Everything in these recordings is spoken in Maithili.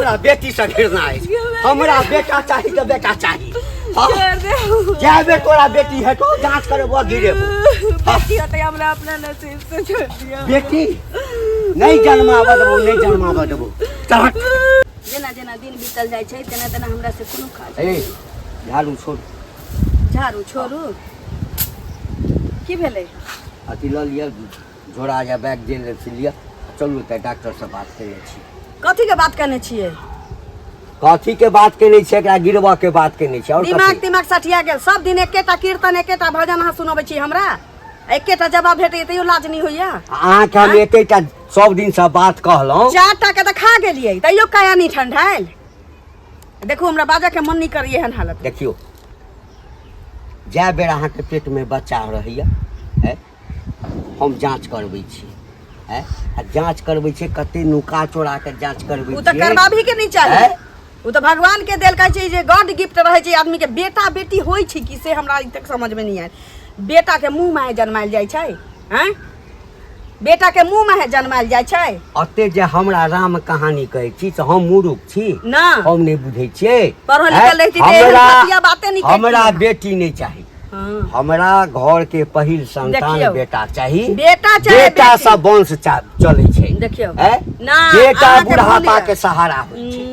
हमरा बेटी से घृणा अछि। हमरा बेटा चाही तऽ बेटा चाही। हाँ। छोड़ दे। जाय बेर तोरा बेटी हेतौ, जाँच करेबो, गिरेबो। बेटी होते हमरा अपना नसीब से छोड़ दिया। बेटी नहीं जन्माबऽ देबो, नहीं जन्माबऽ देबो। चल हट। जेना जेना दिन बीतल जाइ छै तेना तेना हमरा से कोनो काज। ए, झाड़ू छोड़। झाड़ू छोड़ू। की भेलै? अथी लऽ लिअ, झोरा या बैग जे लेब से लिअ। चलू तऽ डॉक्टर से बात केने छी। कथी के बात केने छियै? कथी के बात केने छियै? एकरा गिरबऽ के बात केने छियै। और दिमाग कथी? तिमाग सठिया गेल। सब दिन एकेटा कीर्तन, एकेटा भजन अहाँ सुनबै छी हमरा। एकेटा जवाब भेटैया तैयो लाज नहि होइया। अहाँके हम एकेटा सब दिन से बात कहलहुँ। 4टा के तऽ खा गेलियै तैयो काया नहि ठंडायल। देखू हमरा बाजऽ के मन नहि करैया एहन हालत। देखियौ, जाय बेर अहाँके पेट में बच्चा रहैया है, हम जांच करबै छी है, आ जांच करबै छी कते नुका चोरा के जांच करबै ओ तऽ छियै। करबाबही के नहि चाही। हैं? ओ तऽ भगवान के देल कहै छै जे गॉड गिफ्ट रहै छै आदमी के। बेटा बेटी होइ छै कि से हमरा अभी तक समझ में नहीं आयल। बेटा के मुँह माहे जन्मायल जाइ छै, हैं? बेटा के मुँह माहे जन्मायल जाइ छै। अते जे हमरा राम कहानी कहै छी से हम मूर्ख छी ना। हम नहि बुझै छियै। पढ़ल हैं? लिखल रहिती तऽ एहन घटिया बाते नहि करितियै। हमरा बेटी नहि चाही। हाँ। हमरा घर के पहिल संतान देखियौ। बेटा चाही। बेटा चाहे बेटा बेटी। से वंश चलै छै। देखियौ। हैं? ना, बेटा अहाँके बुढ़ापा भूल के सहारा होइ छै।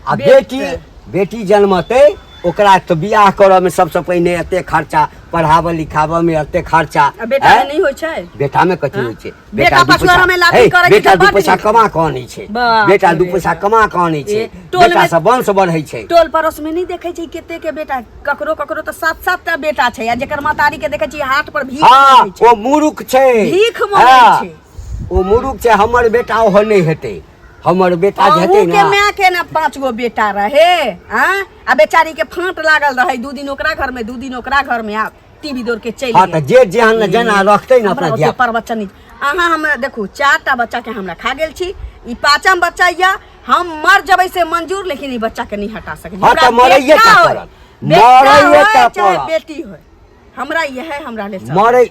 आ बेटा। बेटी जन्मतै ओकरा तऽ बियाह करऽ में सबसे पहिने एते खर्चा, पढ़ाबऽ लिखाबऽ में एते खर्चा। आ बेटा में हैं? नहि होइ छै? बेटा में कथी हाँ? होइ छै? बेटा दू पछुआ पैसा में लाठी हे, करै छै बेटा तऽ 2 बड्ड पैसा नीक। कमा कऽ आनै छै। बाप बेटा 2 रे पैसा बाप। कमा कऽ आनै छै। ए, टोल बेटा में से वंश बढ़ै छै। टोल पड़ोस में नहि देखै छै कते के बेटा, ककरो ककरो तऽ 7-7 टा बेटा छै। आ जेकर महतारी के देखै छी हाथ पर भीख हाँ, मांगै छै। ओ मूर्ख छै। भीख मांगै हाँ, छै। ओ मूर्ख छै। हमर बेटा ओहो नहि हेतै। हमर बेटा जे हेतै अहूँ के ना। माय के ना 5 गो बेटा रहे, हाँ? आ बेचारी के फांट लागल रहे, 2 दिन ओकरा घर में, 2 दिन ओकरा घर में, आ टीवी दौड़ के चलि हाँ, गेल। तऽ जे जेहन ने जेना रखतै ने हमरा अपना ओते धिया। प्रवचन नहि। अहाँ हमरा देखू, 4टा बच्चा के हमरा खा गेल छी, ई 5म बच्चा या हम मर जबै से मंजूर, लेकिन ई बच्चा के नहीं हटा सकै छी। हाँ, तऽ हमरा मरैये बेटा टा होय, पड़त। बेटा मरैये होय, टा चाहे पड़त। बेटी होय, हमरा इएह हमरा लेल सब। मरै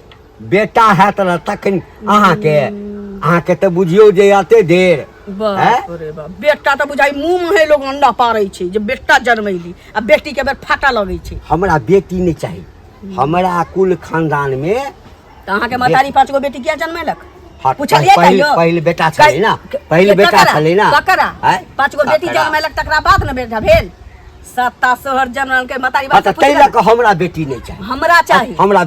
बेटा हैत ने तखन अहाँके तऽ बुझियौ जे एते देर। बाप रे बाप, बेटा तऽ बुझाइ मुँह में लोग अंडा पारै छै जे बेटा जन्मैली, आ बेटी के बेर फाटा लगै छै। हमरा बेटी नहि चाही। हमरा कुल खानदान में तऽ अहाँके महतारी 5 गो बेटी किया जन्मेलक? हाँ, पुछलियै कहियो? पहिल बेटा छलै ना, पहिल बेटा छलै ना। ककरा? आँय? 5 गो बेटी ककरा? जन्मेलक तकरा बाद ने बेटा भेल। 7 सोहर जन्मलकै महतारी बाप हाँ, से तऽ ताहि पुछलक। लऽ कऽ हमरा बेटी नहि चाही। हमरा चाही। हाँ, हमरा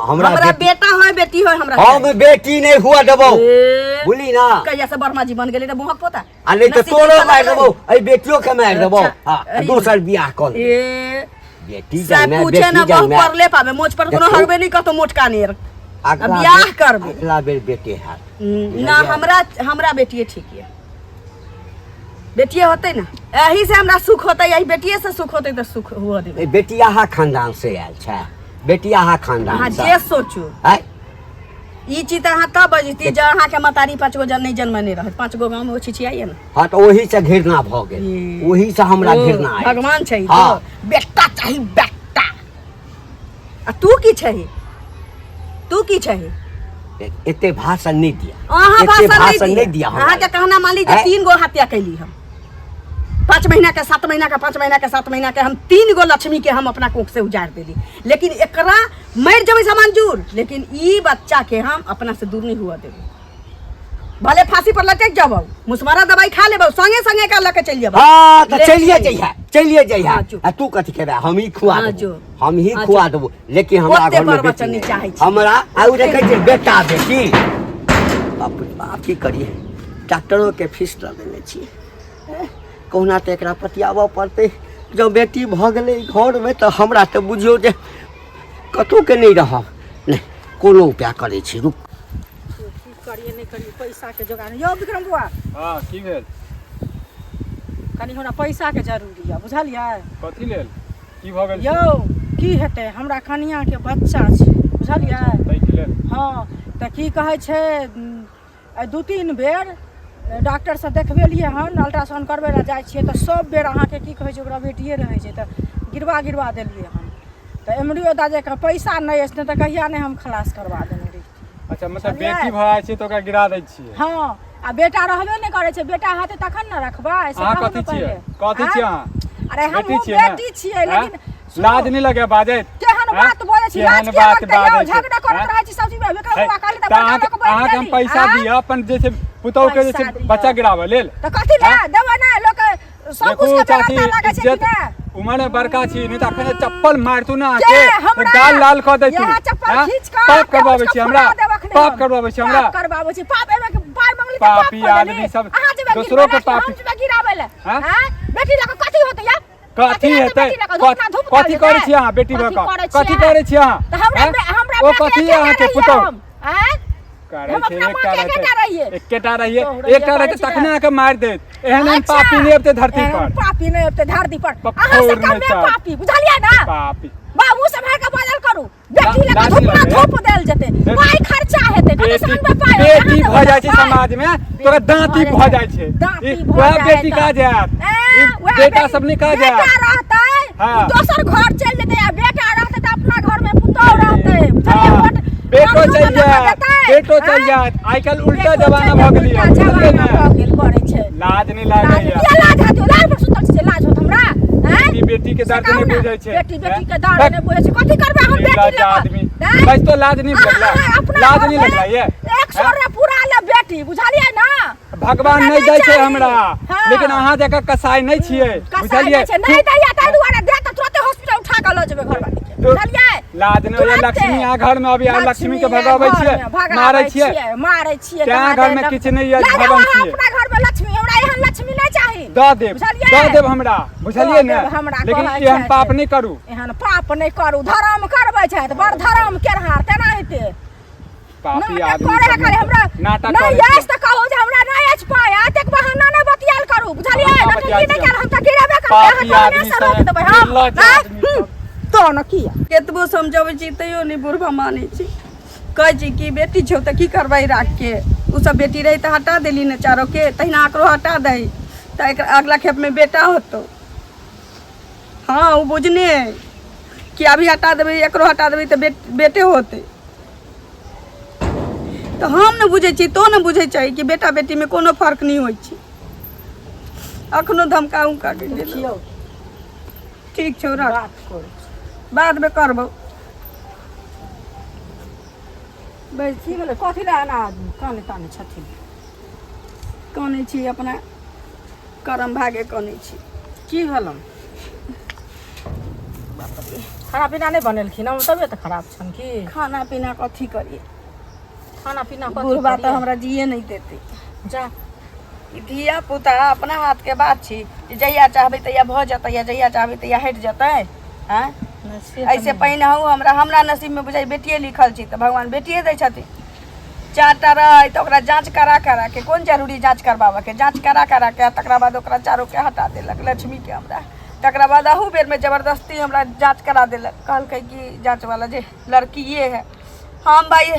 हमरा बेटी। बेटा होय बेटी होय हमरा हम चाही। बेटी नहि हुआ देबौ। ए, बुझली ना? कहिया से ब्रह्मा जी बन गेलै रे मुँहक पोता? आ नहि तऽ नसीब तोरो के मारि फलक देबौ, एहि बेटियो के मारि देबौ। अच्छा, हाँ, एहि दोसर बियाह कऽ लेबै। ए, बेटी से जन्मे, पूछे बेटी ना, बहु जन्मे। परले पाबे, मोच पर कोनो देखू। हगबे नहि करतो मोटका नेर। अगला बियाह बेर- करबे। अगला बेर बेटे हैत। ना, हमरा बेटिए ठीक ये। बेटिए होतै ना, एही से हमरा सुख होतै, एही बेटिए से सुख होतै तऽ सुख हुअ देबै। ए, बेटियाहा खानदान से आयल छै, बेटियाहा खानदान अहाँ से। जे सोचू। आँय? ई चीज तऽ अहाँ तब बजती जँ अहाँके महतारी 5 गो जन नहि जन्मने रहत। 5 गो गाँवमे ओ छिछियाइए ने। हाँ, तऽ ओही से घृणा भऽ गेल। ए। ओही से हमरा ओ, घृणा अछि। भगवान छै हाँ। तो बेटा चाही बेटा। आ तू की छही? तू की छही? एते भाषण नहि दिया। अहाँ एते भाषण भाषण नहि नहि दिया। दिया हमरा। अहाँके कहना मान ली जे आँय? 3 गो हत्या कैली हम। 5 महीना के, 7 महीना के, 5 महीना के, 7 महीना के हम 3 गो लक्ष्मी के हम अपना कोख से उजाड़ देली, लेकिन एकरा मरि जेबै से मंजूर, लेकिन ई बच्चा के हम अपना से दूर नहीं हुआ देबै। भले फांसी पर लटक जाबो, मुसमारा दवाई खा लेबो, संगे संगे का लके चलि जेबो। हाँ, तऽ ले चलिए चलि। जइहा, चलिए जइहा। हाँ, चुप। आ तू कथी खेबे? हम ही खुआ हाँ, देबो। जो। हम ही हाँ, खुआ जो। देबो, लेकिन हमरा ओते घर में पर बेटी बच्चा नहीं। नहीं चाहै छी। हमरा आ उ देखै छै बेटा बेटी। बाप रे बाप, की करिए, डॉक्टरो के फीस दऽ देने छियै। कहुना तऽ एकरा पतियाबऽ पड़तै। जँ बेटी भऽ गेलै घरमे तऽ हमरा तऽ बुझियौ जे कतहुके नहि रहब। नहि, कोनो उपाय करै छी, रुक। की करिए नहि करिए, पैसाके जोगाड़। यौ विक्रम बुआ। हाँ, की भेल? कनि हमरा पैसाके जरूरी यऽ, बुझलियै? कथी लेल? की भऽ गेल? यौ की हेतै, हमरा कनियाके बच्चा छै, बुझलियै? ताहिके लेल? हाँ, तऽ की कहै छै, 2-3 बेर डॉक्टरसँ देखबेलियै हन, अल्ट्रासाउंड करबै लए जाइ छियै तऽ सब बेर अहाँके की कहै छै ओकरा बेटिए रहै छै, तऽ गिरवा गिरवा देलियै हन। तऽ एमरियो दा जाकऽ पैसा नहि अछि, नहि तऽ कहिया नहि हम खलास करवा देने रहितियै। अच्छा, मतलब बुझलियै? बेटी भऽ जाइ छै तऽ ओकरा गिरा दै छियै? हाँ, आ बेटा रहबे नहि करै छै, बेटा हेतै तखन ने रखबै। से अहाँ कहू कथी ने छियै? पहिले। कथी आँय? छियै अहाँ? अरे हम बेटी छियै ने? बेटी छियै, आँय? लेकिन सुनू, लाज नहि लगे बाजैत? केहन आँय? बात बोलै छी? लाज केहन किया बात लगतै यौ? बाजै छै? झगड़ा करैत आँय? रहै छी सब चीज में। है, बौआ कहली तऽ तऽ बड़का अहाँके लोक बनि अहाँके हम गेली। पैसा आँय? दिअ अपन जे छै पुतहु के जे पैसा छै दिअ। बच्चा गिराबऽ लेल? तऽ कथी लए आँय? देबै? नहि, लोक सब देखू कुछ के चाची, बेगरता लागै छै कि इज्जत नहि? उमर में बड़का छी, नहीं तऽ अखन चप्पल मारतू ना के अहाँके हमरा गाल लाल कऽ दैतू। यहाँ चप्पल आँय? खींच कऽ पाप करबाबै के छी हमरा? फुला देब अखने पाप हम। करबाबै छी हमरा? पाप करबाबै छी, पाप एमे के पाइ मंगली तऽ पाप पापी कऽ देली। आदमी सब, अहाँ जेबै दोसरो के गिरबै ला कि पापी। हम जेबै गिराबै लए? हाँ? आँय? बेटी लऽ कऽ कथी होतै या? कथी हेतै? बेटी लऽ कऽ धूप ना धूप कथी देल करै जेतै? छी अहाँ बेटी भऽ कथी कऽ? करै छी कथी अहाँ? करै छी अहाँ? तऽ हमरा आँय? हमरा ओ बेटी कथी एकेटा अहाँके रहियै पुतहु हम, आँय? करै हम छै? अपना एकटा माँ के एकेटा रहतै, रहियै। एकेटा रहियै, तो रहियै, एकटा रहतै करै छी तखने अहाँके मारि देत। एहन एहन अच्छा। पापी नहि अबतै धरती एहन पर। पापी नहि अबतै धरती पर। पफौर अहाँ से नहि कमे तऽ। पापी, बुझलियै ना? पापी। बाबू सम्हार के बाजल करू। बेटी लए लाज धूप ना नहि लगैए? धूप देल जेतै, पाइ खर्चा हेतै, कतऽ से बेटी अनबै पाइ? बेटी अहाँ भऽ देबै जाइ छै पाइ? समाज में तो ओकरा दाँती भऽ जाइ छै। दाँती ई भऽ वएह जाइ बेटी तऽ। कहा जायत? ए, ई वएह बेटा बेटी- सब नहि कहा बेटा जायत? रहतै हाँ। उ दोसर घर चलि जेतै, आ बेटा रहतै तऽ अपना घर में पुतहु रहतै, बुझलियै? हाँ, वोट बेटो वोट चलि लऽ कऽ जायत, देतै, बेटो चलि आँय? जायत। आइ काल्हि उल्टा बेटो जमाना चलि भऽ गेलै, उल्टा बुझलियै जमाना ने? भऽ गेल करै छै। लाज नहि लाज लागैया? किया लाज हेतै? लाज पर सुतल छी जे लाज होत हमरा? आँय? बेटी बेटी के से दर्द कहू नहि ने, बुझै छै। बेटी बेटी के हैं? दर्द नहि बुझै छै। कथी करबै हम बेटी निर्लज्ज लऽ कऽ? आदमी। आँय? बस तो लाज नहि अहाँ- लगला? अहाँ अपना लाज घर नहि में लगला ये? एक सौ हैं? रे पूरा ले बेटी, बुझलियै ना? भगवान हमरा नहि दै छै चाही। हमरा, हाँ। लेकिन अहाँ जकाँ कसाई नहि छियै, कसाई बुझलियै? नहि छै, नहि दैया ताहि दुआरे दे तऽ तुरते हॉस्पिटल उठा कऽ लऽ जेबै घरवाली के, बुझलियै? लाज नहि होइया? तुरते। लक्ष्मी अहाँ घर में अभी लक्ष्मी के भगाबै घर छियै, में भगाबै मारै छियै। मारै छियै। तें कमा घर में देलक। किछु नहि यऽ, लऽ जाउ भगवान अहाँ छियै। अपना घर में लक्ष्मी, हमरा एहन लक्ष्मी नहि चाही। दऽ देब, बुझलियै? दऽ देब हमरा, बुझलियै दऽ ने? देब हमरा, लेकिन कहै एहन छै पाप से। नहि करू। एहन पाप नहि करू, धर्म करबै छथि बड़ धर्म केरहार तेनाहिते पापी नाटक आदमी करे है सब खाली हमरा। नाटक नहि करै अछि छै। तऽ कहू जे हमरा नहि अछि पाइ, एतेक बहाना नहि बतियाल करू, बुझलियै? बहाना नटंकी बतियाल नहि छियै। कयल, हम तऽ गिरेबे करबै अहाँ पापी कहने आदमी से सब, रोकि देबै हम। निर्लज्ज आँय? आदमी सब। तो ने किया केतबो समझाबै छी तैयो नहि बुढ़बा मानै छै। कहै छै कि बेटी छौ तऽ की करबै राखके? ओ सब बेटी रहै तऽ हटा देली ने चारोके, तहिना एकरो हटा दही तऽ एकर अगला खेपमे बेटा होतौ। हँ, ओ बुझने अइ कि अभी हटा देबै, एकरो हटा देबै तऽ बेटे होतै। तऽ हम ने बुझै छी, तो ने बुझै छै कि बेटा बेटीमे कोनो फर्क नहि होइ छै। अखनो धमका उमका के गेल। देखियौ। ठीक छौ, रख। बात करू। बादमे करबौ। बस की भेलै? कथी लए एना काने ताने छथिन? कानै छी अपना करम भागे कानै छी। की भेलनि? खाना पीना नहि बनेलखिन हँ? तबियत खराब छनि की? खाना पीना कथी करिए? खाना पीना कथी बुढ़बा तऽ करियै? हमरा जिए नहि देतै। जा। ई धिया पुता अपना हाथके बात छी जे जहिया चाहबै तहिया भऽ जेतै या जहिया चाहबै तहिया हटि जेतै? आँय? नहि, से तऽ एहिसँ नहि। पहिने हमरा हमरा नसीबमे बुझाइ बेटिए लिखल छै तऽ भगवान बेटिए दै छथिन। चारिटा रहै तऽ ओकरा जाँच करा करा के, कोन जरूरी जाँच करबाबऽके, जाँच करा करा के आ तकरा बाद ओकरा चारोके हटा देलक लक्ष्मीके हमरा। तकरा बाद अहू बेरमे जबरदस्ती हमरा जाँच करा देलक। कहलकै कि जाँचवला जे लड़किए है। हम भाइ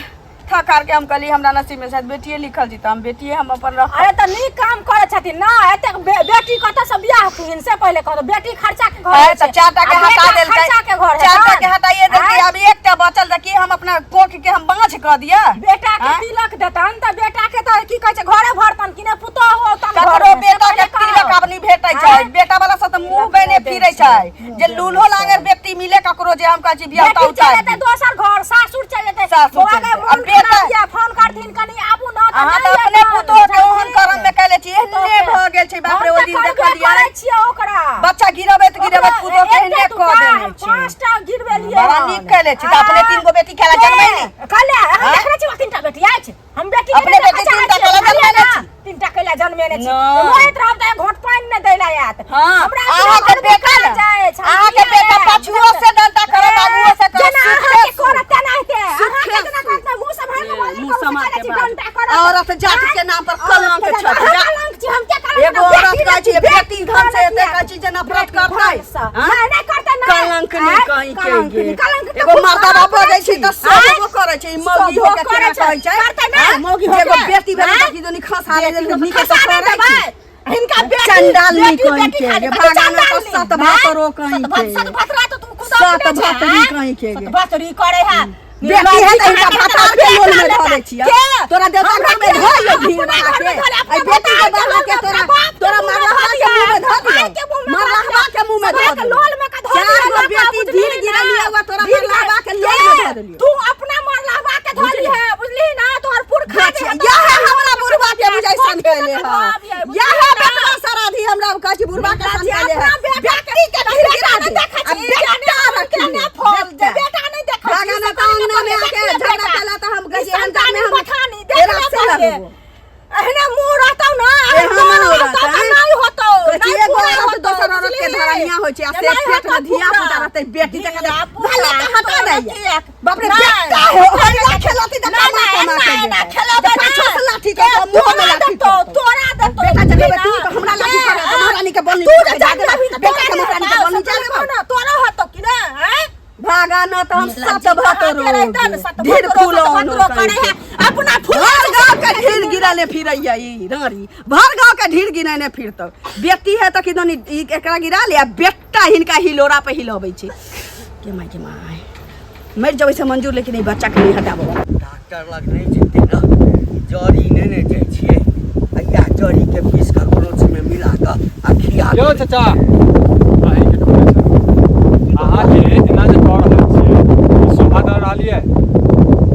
थक हार के हम कहली हमरा नसीबमे शायद बेटिए लिखल छै तऽ हम बेटिए हम अपन रखब। अरे तऽ नीक काम करै छथिन ना। एतेक बेटी कतऽ से बियाह हथिन से पहिले कहू। बेटी खर्चा के घर है होइ तऽ छै। चारिटा के आ हटा बेटा देलकै, खर्चा के घर चारिटा के हेतनि। हटाइए देलकै। आँय? आब एकटा बचल तऽ की हम अपना कोख के हम बाँझ कऽ दिअ? बेटा के आँय? तिलक देतन तऽ बेटा के तऽ की कहै छै घरे भरतन कि नहि पुतोहु औतन ककरो घरमे, से बेटा के पहिले कहू। तिलक आब नहि भेटै छै। आँय? बेटा वाला सब तऽ मुंह तिलक बेने नहि दै फिरै छै, छै मुँह जे बेने लूल्हो छै। लांगर बेटी मिले ककरो जे हम कहै छी बियाह बेटी उतार चलि जेतै दी। दोसर घर, सासुर चलि जेतै। सासुर बौआ चलि गे, जेतै। आ मोन बेटा- खराब यऽ, फोन करथिन कनि आबू ने तऽ अहाँ नहि तऽ अपने एतन, पुतोह के ओहन बुझलखिन? करम मे कैले छी, एहने पुतोह के। भऽ गेल छै। बाप रे, हम ओहि तऽ दिन करबे देखलियै करै छियै ओकरा। बच्चा गिरबैत गिरबैत ओकरा पुतोह के एहने एते कऽ दूटा, देने हम छै। पाँचटा गिरबेलियै बड़ा हन। नीक कैले छी। तऽ अपने आ, तीन गो बेटी खेला के? जनमैली? कहले, अहाँ आँय? देखने छी हमरा तीनटा बेटी अछि? हम बेटी के अपने नहि बेटी देखऽ चाहै तीनटा छियै, कैला बुझलियै जनमेने ना? छी? तीनटा कैला जनमेने छी। नहि। मोहैत रहब तऽ एक घोंट पानि नहि दै लए आयत। हाँ, हमरा अपना अहाँके घरमे बेटा काज ने अछि, हम अहाँके किया बेटा आयब? पाछुओ से डंटा करत, आगुओ से करत। जेना सुखे अहाँके सुख। करत तेनाहिते। अहाँके सुखे जेना सुख। करत ने, मुँह सम्हारि कऽ बाजल मुँह करू, से सम्हारि कहै के छी, बाजू। डंटा करत। औरत जाति के नाम पर कलंक औरत छथि। जाति- अहाँ कलंक छी, हम किया कलंक? एगो औरत बेटी कहै छै बेटी धन से एते बेटी कहै छै जे नफरत बेटी करतै। धन से। हाँ? नहि, नहि करतै, नहि। कलंक नहि आँय? कहीं के कलंक गे। नहि, कलंक तऽ एगो खुद मर्दाबा अहाँ भऽ जाइ छै तऽ आँय? सभो करै छै। ई मौगी सभो हो के करै केना छै। कहै छै? करतै नहि, आँय? मौगी जे एगो होके। बेटी भेलै आँय? तऽ की दुनी खसा बेटी देलकै, के नीके खसा तऽ नहि करै देबै। छै। हिनका बेटी चंडालनी बेटी कहीं बेटी के खाली गे, कथी भागाना तऽ चंडालनी? सत भातरो कहीं सत भात के। सत भातरा तऽ तू खुद सत अपने छै, भातरी आँय? कहीं के गे। सत भातरी करे है। बेटी है त हिनका भातार के लोल में धऽ दै छियै तोरा देवता घर में धऽ दियौ भीड़ बना के। एहि बेटी के बढ़ा के तोरा तोरा मरलहबा के मुंह में धऽ दियौ, मरलहबा के मुंह में धऽ दियौ। लोल में का धऽ चार गो दियौ, बेटी बुझलिही ढील गिरलियै हुआ, तोरा ढील मरलहबा के लोल में धऽ देलियौ। तू अपना मरलहबा के धऽ ली है, बुझलिही ना? तोहर पुरखा जे हेतौ, यह हमरा बुढ़वा के बुझाइ सन कैले है, यह बेटवा सराधी हमरा कहै छी बुढ़वा के सन कैले है। बेटी के ढील गिरा दे आ बेटा रखी बेटा नहीं देखै छी, भागा ना तऽ अंगना में आके झगड़ा केला तऽ हम कहै छी अंगना में हम पठानी एरा से लगबो। एहने मुंह रहतौ ना, एहन एहने मुँह रहतौ रहतै। तऽ नहि होतौ, कहै छी, नहि एगो पूरा औरत होतौ, दोसर औरत के बुझलिही? धरनिया होइ छै आ से नहि पेट में होतौ धिया पूरा। पुता रहतै, बेटी देखा दे धिया-पुता, भले तऽ हटा तोरा दैया। किएक? बाप रे नहि। बेटा हो ओहिना खेलती तऽ नहि, कमा नहि, कमा के नहि, देतै। खेलेबै पाछू नहि। से लाठी करतौ, मुँह में तोरा लाठी देतौ, करतौ। तोरा देतौ, बेटा जगेबै बुझलिही तू ना? तऽ हमरा लाठी करत, तऽ महारानी के बोलनी तू जे पकड़ि जान देबै, लेबही तऽ बेटा के तोरा महारानी के देतौ, बोलनी जा देबै। ना, तोरा होतौ कि ने, आँय? भागा न तऽ हम सत भत ढेर फूल अपना फूल भर गाँव के ढीर गिराने फिरैया ई रानी, भर गाँव के ढीर गिराने फिरतौ। बेटी है तऽ किदन ई एकरा गिरा ले आ बेटा हिनका हिलोरा पे हिलबै छै। के माय के माय, मरि जेबै से मंजूर, लेकिन ई बच्चा के नहीं हटाबो। डॉक्टर लग नहि जेतै ने, जड़ी नहि ने जाइ छियै। आ इएह जड़ीके पीस कऽ कोनो चीजमे मिला कऽ आ खिया यौ देबै। चाचा, अहीँके कहै छलहुँ, अहाँ जे एना जे कऽ रहल छियै ई शोभा दऽ रहल यऽ?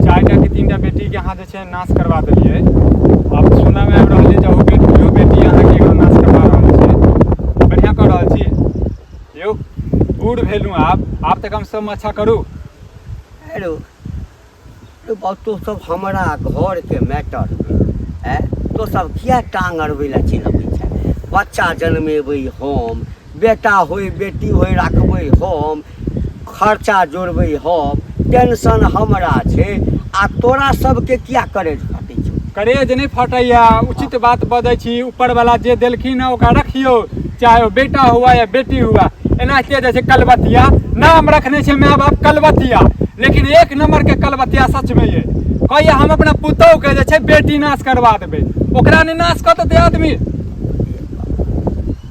चारिटा कि तीनटा बेटीके अहाँ जे छै नाश करवा देलियै। आब सुनयमे आबि रहल यऽ जे अहू बेटी, इहो बेटी अहाँके एगो नाश करवा रहल छै। बढ़िआँ कऽ रहल छी यौ? बूढ़ भेलहुँ आब, आब तऽ कमसँ कम अच्छा करू। हेलो बाबू, तो सब हमरा घरके मैटर ऐ, तो सब किया टांग अड़बै लए चलि अबै छै? बच्चा जनमेबै हम, बेटा होय बेटी होय राखबै हम, खर्चा जोड़बै हम, टेंशन हमरा छै आ तोरा सबके किया करेज फटै छौ? करेज नहि फटैया, उचित बात बजै छी। ऊपरवला जे देलखिन हँ ओकरा रखियौ, चाहे ओ बेटा हुआ या बेटी हुआ। एना के जाइ छै कलबतिया नाम रखने छै माय बाप कलबतिया, लेकिन एक नंबर के कलबतिया सच में ये कहैया हम अपना पुतोह के जे छै बेटी नाश करवा देबै, ओकरा नहि नाश कऽ देतै आदमी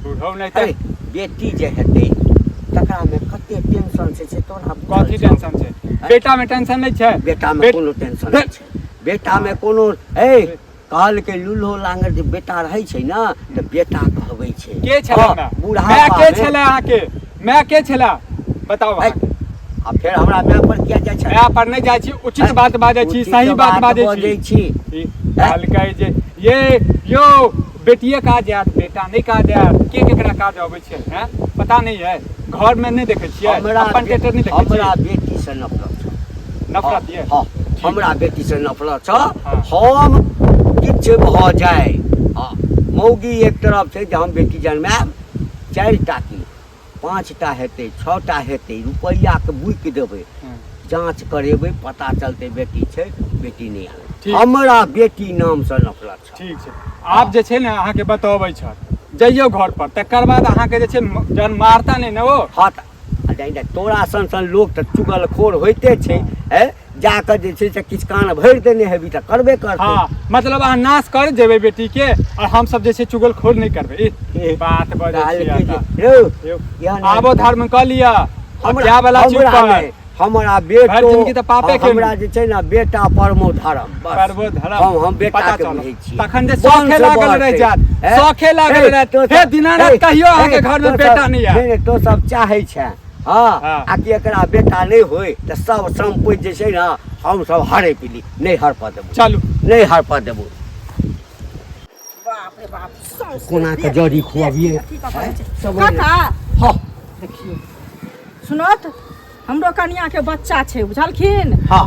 बुढ़ौ नहि अरे तऽ बेटी जे हेतै तकरामे कते टेंशन छै से तोरा बुझल कथी छौ? टेंशन छै? बेटा में टेंशन नहि छै? बेटामे कोनो टेंशन नहि छै। बेटामे कोनो ए कहलकै लूल्हो लांगर जे बेटा रहै छै ने तऽ बेटा कहबै छै। के छलै हँ, माय? बुढ़ापा माय के मे- छलै अहाँके? माय के छलै बताउ? ऐ, अहाँके आ फेर हमरा माय पर किया जाइ छै? माय पर नहि जाइ छी, उचित ऐ, बात बाजै छी, उचित सही बात बाजै बजै छी। छी। ई कहलकै जे ये यो बेटिए काज आयत, बेटा नहि काज आयत। के केकरा काज अबै छै हैं पता नहि है। घर में नहि देखै छियै? हमरा अपन टेटर नहि देखै हमरा छियै? बेटी से नफरत छौ। नफरत ये? हँ, हमरा बेटी से नफरत छौ। हाँ। हम किछु भऽ जाय, हँ, मौगी एक तरफ छै जे हम बेटी जनमायब, 4टा की 5टा हेतै, 6टा हेतै, रुपैआके बुकि देबै, जाँच करेबै, पता चलतै बेटी छै बेटी नहि आबै। ठीक। हमरा बेटी नामसँ नफरत छौ। ठीक छै, आब जे छै ने अहाँके बतबै छल, जइयौ घर पर, तकर बाद अहाँके जे छै जहन मारता नहि ने ओ। हँ तऽ आ जाहि ने तोरा सन सन लोक तऽ चुगलखोर होइते छै। ए जाकऽ जे छै से किछु कान भरि देने हेबी तऽ करबे करतै। हँ, मतलब अहाँ नाश कर जेबै बेटी के और हमसब जे छै चुगलखोर नहि करबै। ई बात बजै छियै कहलकै अहाँ। जे, रौ, यौ, इएह ने- आबो धर्म कऽ लिअ, आब जाय वाला छी हमरा ऊपर। नहि, हमरा बेटो भरि जिनगी तऽ पापे हँ, केलहुँ। हमरा जे छै ने बेटा परमो धर्म, बस। परमो धर्म। हम बेटा पता के चलल। बुझै छी। तखन जे वंश शौखे लागल बढ़तै। रहि जायत, ए? शौखे लागल ए, रहत। तो सब- हे, दीनानाथ ए, कहियो अहाँके ए, घरमे तो बेटा सब- नहि आयत। नहि, नहि, तो सब चाहै छै हँ हँ। आ कि एकरा बेटा नहि होय तऽ सब सम्पति जे छै ने हम सब हड़पि ली। नहि हड़पऽ देबो। चलू। नहि हड़पऽ देबो। बाप रे बाप, सौंसे कोना के देह- जड़ी खुअबियै? अथी कऽ कऽ रहै छै। सब काका हँ। देखियौ, सुनत, हमरो कनियाके बच्चा छै, बुझलखिन? हँ।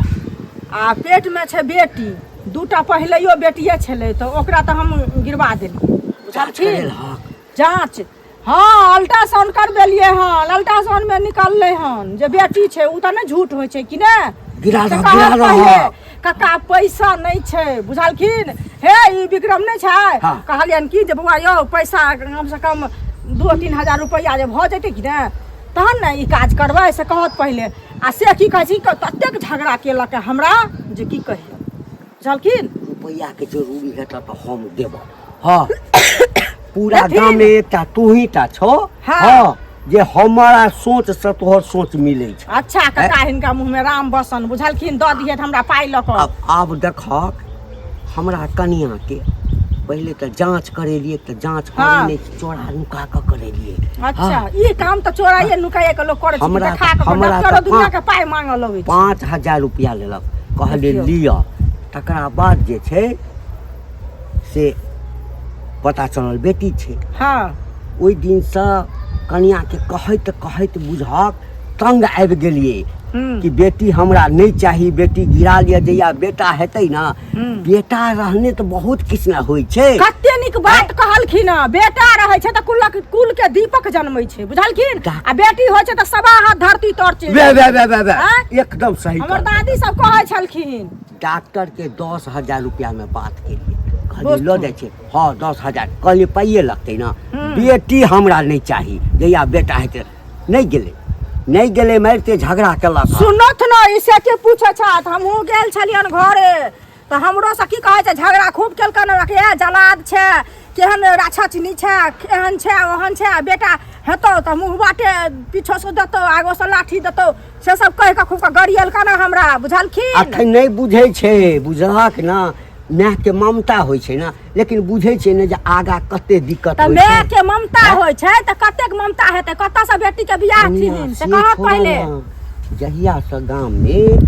आ पेटमे छै बेटी दूटा। पहिलैयो बेटिए छलै तऽ ओकरा तऽ हम गिरवा देलियै, बुझलखिन? जाँच, हँ, अल्ट्रासाउंड करबेलियै हन। अल्ट्रासाउंडमे निकललै हन जे बेटी छै। ओ तऽ नहि झूठ होइ छै कि ने? गिरा तऽ दहक, कहत गिरा पहिले, दहक। कक्का पैसा नहि छै, बुझलखिन? हे ई विक्रम नहि छै? हँ। कहलियनि कि जे बौआ यौ, पैसा कमसँ कम 2-3 हजार रुपैआ जे भऽ जेतै कि ने तहन ने ई काज करबै, से कहत पहिले। आ से की कहै छी, ततेक झगड़ा केलक हमरा जे की कहियौ, बुझलखिन? रुपैआके जरूरी हेतऽ तऽ हम देबऽ। हँ, पूरा देथिन। गाममे एकटा तूही टा छौ। हँ। हँ। जे हमारा सोच से तोहर सोच मिलै छै। अच्छा काका, हिनका मुँह में राम बसन, बुझलखिन? दऽ दिहे हमरा पाइ लऽ कऽ। आब देखक, हमरा कनिया के पहिले तऽ जांच करेलिए, तऽ जांच करे नहि, चोरा नुका कऽ करेलिए। अच्छा, ई काम तऽ चोराइए नुकाइए के लोक करै छै। हमरा देखा कऽ हमरा डॉक्टरो तऽ दुनिया के पाइ मांगऽ लगै छै। 5000 रुपया लेलक, कहलिए देखियौ। लिअ। तकरा बाद जे छै से पता चलल बेटी छै। ओहि दिनसँ कनियाके कहैत कहैत बुझहक तंग आबि गेलियै कि बेटी हमरा नहि चाही, बेटी गिरा लिअ, जहिया बेटा हेतै ने। बेटा रहने तऽ बहुत किछु ने होइ छै। कते नीक बात कहलखिन हँ। बेटा रहै छै तऽ कुलक कुल के दीपक जन्मै छै, बुझलखिन? आ बेटी होइ छै तऽ सवा हाथ धरती तर चलि वे जाइ वे छै। वे वे वे आँय? एकदम सही हमर कहलखिन। दादी सब कहै छलखिन। डॉक्टर के 10,000 रुपया में बात केलिए, कहलिए लऽ जाइ छै। हाँ, 10,000 कहलिए, पाइए लगतै ने, बेटी हमरा नहि चाही, जहिया बेटा हेतै। नहि गेलै, नहि गेलै, मारिते झगड़ा केलक। सुनत न, ई से के पूछे छथि? हमहूँ गेल छलियन घरे तऽ हमरो से की कहै छै, झगड़ा खूब केलकन। ए जलाद छै, केहन राक्षसनी छै, एहन छै ओहन छै, बेटा हेतौ तऽ मुँह बाटे पीछो से देतौ, आगो से लाठी देतौ, से सब कहि कऽ खूब कऽ गरियलकन हमरा, बुझलखिन? अखन नहि बुझै छै, बुझलक ने? मायके ममता होइ छै ने, लेकिन बुझै छै ने जे आगा कते दिक्कत तऽ होइ छै। माय के ममता होइ छै तऽ कतेक ममता हेतै? कतऽ से बेटी के बियाह कनिया, थिन से से कहत छोड़ो पहिले। ने, जहिया से गाम में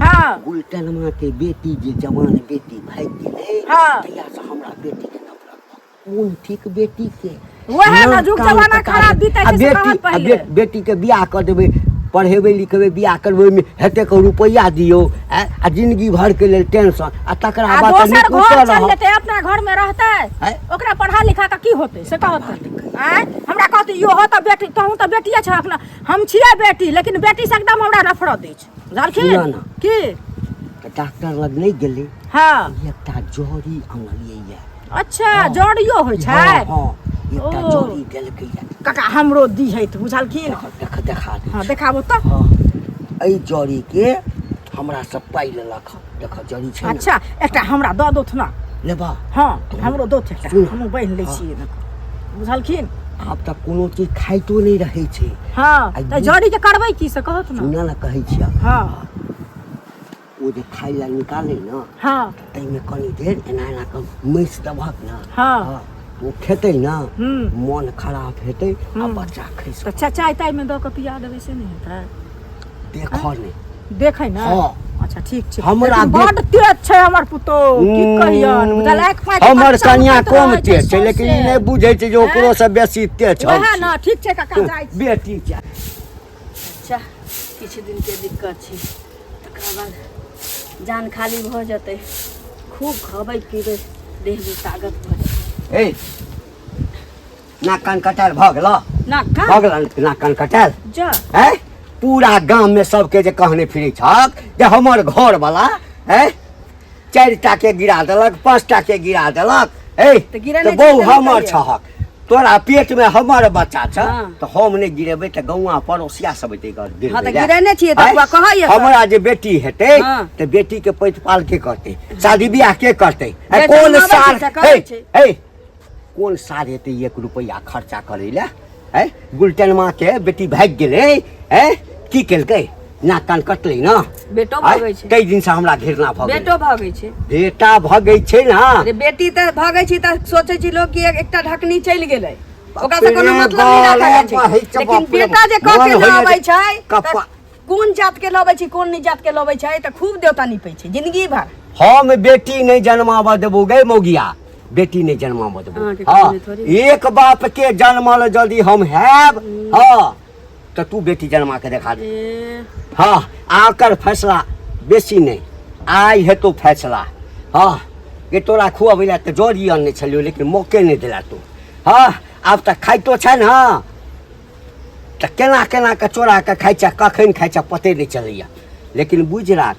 गुलटनमा के बेटी, जे जवान बेटी भागि गेलै, तहिया से हमरा बेटी के नफरत भऽ गेल। कोन ठीक बेटी के वएह ने, ना जुग कान जमाना कटा खराब देबै। बीतै आ छै से बेटी कहत आ पहिले। बेटी के बियाह कऽ देबै, पढ़ेबै लिखेबै, बियाह करबै, ओहिमे हेतेक रुपैआ दियौ आ आ जिंदगी भर के लेल टेंशन, आ तकरा आ बाद तऽ दोसर नीक घर उतर चल रहब। जेतै, अपना घर में रहतै? आँय? ओकरा पढ़ा लिखा के की होतै से कहतै? आँय, हमरा कहतै इहो तऽ बेटी, तहूँ तऽ बेटिए छह अपना। हम छियै बेटी, लेकिन बेटी से एकदम हमरा नफरत अछि, बुझलखिन? सुनऽ ने। की? तऽ डॉक्टर लग नहि गेलै? एकटा जड़ी अनलियै यऽ। अच्छा, जड़ियो होइ छै? हँ, एकटा ओ। जड़ी देलकै यऽ। काका, हमरो दिहैत, बुझलखिन? देख देख, देखा दे। हँ, देखाबू तऽ। हँ, एहि जड़ी के हमरा सब पाइ लेलक हँ। देख, जड़ी छै ने। अच्छा, एकटा हमरा दऽ दोथ ने। लेबा? हँ, हमरो दोथ एकटा। सुन। हमहूँ बान्हि लै छियै, बुझलखिन? आब तऽ कोनो चीज खाइतो नहि रहै छै। हँ। आ तऽ जड़ी के करबै की से कहत ने। सुनऽ ने, कहै छियै। ओ जे खाइ लए निकालै ने, ताहिमे कनि देर एना एना कऽ मसि देबहक ने, ओ खेतै ने, मोन खराब हेतै आ बच्चा खसि। तऽ चाय तायमे दऽ कऽ पिया देबै से नहि हेतै? देखऽ नहि। देखै ने। हँ। अच्छा, ठीक छै। हमरा लेकिन बड्ड तेज छै हमर पुतोह, की कहियन, बुझल? आँखि पाँखि हमर बच्चा कनिया उठैत कम रहै तेज छै, लेकिन ई सौंसे। नहि बुझै छै जे ओकरो से बेसी तेज हम वएह छी। ने। ठीक छै काका, जाइ छी। बेटी छै। अच्छा, किछु दिनके दिक्कत छै, तकरा बाद जान खाली भऽ जेतै, खूब खबै पीबै, देहमे ताकत भऽ जेतै। ए, नाक कान कटायल भऽ गेल? नाक कान भऽ गेल नाक कान कटायल? जा। हैं, पूरा गाम में सबके जे कहने फिरै छक जे हमर घर वाला हैं 4टा के गिरा देलक, 5टा के गिरा देलक। ए तऽ गिरेने तऽ बहु छै तऽ नहि हमर कहियै। छहक, तोरा पेट में हमर बच्चा छ। तऽ हम नहि गिरेबै तऽ गौआ पड़ोसिया सब एतै गिरबै हँ, तऽ लए। गिरेने छियै तऽ आँय? बौआ कहैए तऽ। हमरा जे बेटी हेतै तऽ बेटी के प्रतिपाल के करतै, शादी बियाह के करतै? आँय, जे कोन जन्माबै छै साल से करै हे, छै। हे, कोन साल हेतै 1 रुपैआ खर्चा करै लए? है गुलटनमा के बेटी भागि गेलै, है की केलकै? नाक कान कटलै ने? बेटो आँय, भगै छै। ताहि दिनसँ हमरा घृणा भऽ गेलै। बेटो भगै छै। बेटा भगै छै ने। अरे, बेटी तऽ भगै छै तऽ सोचै छै लोक कि एकटा ढकनी चलि गेलै, ओकरा से कोनो बाप रे मतलब नहि राखल बाप, जाइ छै। बाप लेकिन रे, बेटा जे कऽ मोन के होइए लबै जे छै तऽ कोन जात के लबै छै, कोन नहि जात के लबै छै, तऽ खूब देवता निपै छै जिंदगी भर। हम बेटी नहि जन्माबऽ देबो गे मौगिया, बेटी नहि जन्माबऽ देबो। अहाँके हँ, कहने थोड़ी। एक बाप के जन्मल यदि हम हैब, हँ, तऽ तू बेटी जन्मा के देखा दे। ए, हँ, आ ओकर फैसला बेसी नहि, आइ हेतौ फैसला। हँ, गे तोरा खुअबै लए तऽ जरी अनने छलियौ, लेकिन मौके नहि देला तू। हँ, आब तऽ खाइतो छै ने तऽ केना केना कऽ चोरा कऽ खाइ छै, कखन खाइ छै पते नहि चलैए। लेकिन बुझि राख,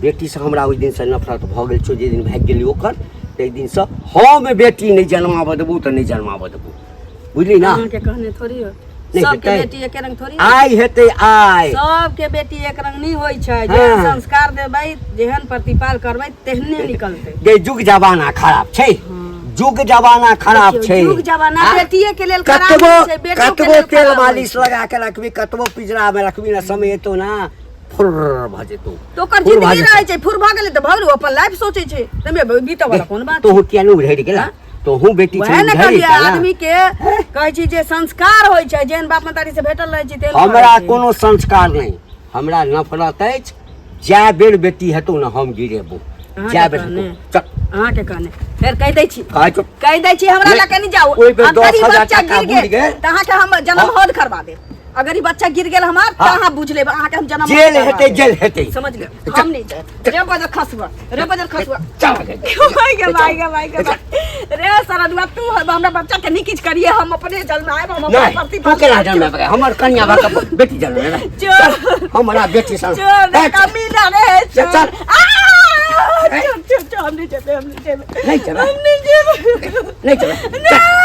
बेटीसँ हमरा ओहि दिनसँ नफरत भऽ गेल छौ, जे दिन भागि गेली ओकर, ताहि दिनसँ हम बेटी नहि जन्माबऽ देबौ तऽ नहि जन्माबऽ देबौ, बुझली ना? अहाँके कहने थोड़ी हो। नहि सबके हेतै। बेटी एके रंग थोड़ी। आइ हेतै आइ। सबके बेटी एक रंग नहि होइ छै। जेहन संस्कार देबै, जेहन प्रतिपाल करबै, तेहने निकलतै। गे, जुग जमाना खराब छै। जुग जमाना खराब देखियौ, छै। जुग जमाना आ? बेटिए के लेल खराब कतबो होइ छै, बेटो के कतबो लेल तेल खराब होइ मालिश लगा के रखबी, कतबो पिंजरा में रखबी ना, समय एतो ना फुर भऽ जेतौ। तऽ ओकर फुर भऽ जिंदगी जेतौ। रहै छै, फुर भऽ गेलै तऽ भऽ गेलै, ओ अपन लाइफ सोचै छै, तमे बीतऽ वाला कोन बात। तोहू किया नहि उधरि गेला? तोहू बेटी वएह छौ, ने उधरि कहलियै, गेला। आदमी के कहै छी जे संस्कार होइ छै, जेहन बाप महतारी से भेटल रहै छै तेहन हमरा करै छै। कोनो संस्कार नहि, हमरा नफरत अछि। जै बेर बेटी हेतौ ने, हम गिरेबो। अहाँके जै बेर कहने। हेतौ, चल। अहाँके कहने फेर कहि दै छी। कहै छौ। कहि दै छी, हमरा नहि, लग कनि जाउ। ओहि बेर अगर ई 10,000 बच्चा टाका गिर बुड़ि गेल गेल। तऽ अहाँके हम जनम हाँ। हौद करबा देब। अगर ई बच्चा गिर गेल हमार तऽ हाँ। अहाँ बुझ लेब, अहाँके हम जनम जेल हौद करबा हेतै, देब। जेल हेतै। समझ गेल, हम नहि जायब। रे बजर खसुआ, रे बजर खसुआ। चल गे। माय गे, माय गे, माय गे, माय। रे सरदुआ, तू हमरा बच्चा के नहीं किछ करिए, हम अपने जन्माएब, हम अपने नहीं, प्रति। तू केना जन्मेबै? हमर कनिया भऽ कऽ बेटी जन्मेबै? चल। हमरा बेटी सन। चल रे, ए, कमीना रे। चल, चल। चल। आ, चल चल चल, हम नहीं जेबै, हम नहीं जेबै। नहीं जेबै? हम नहीं जेबै। नहीं जेबै? नहीं।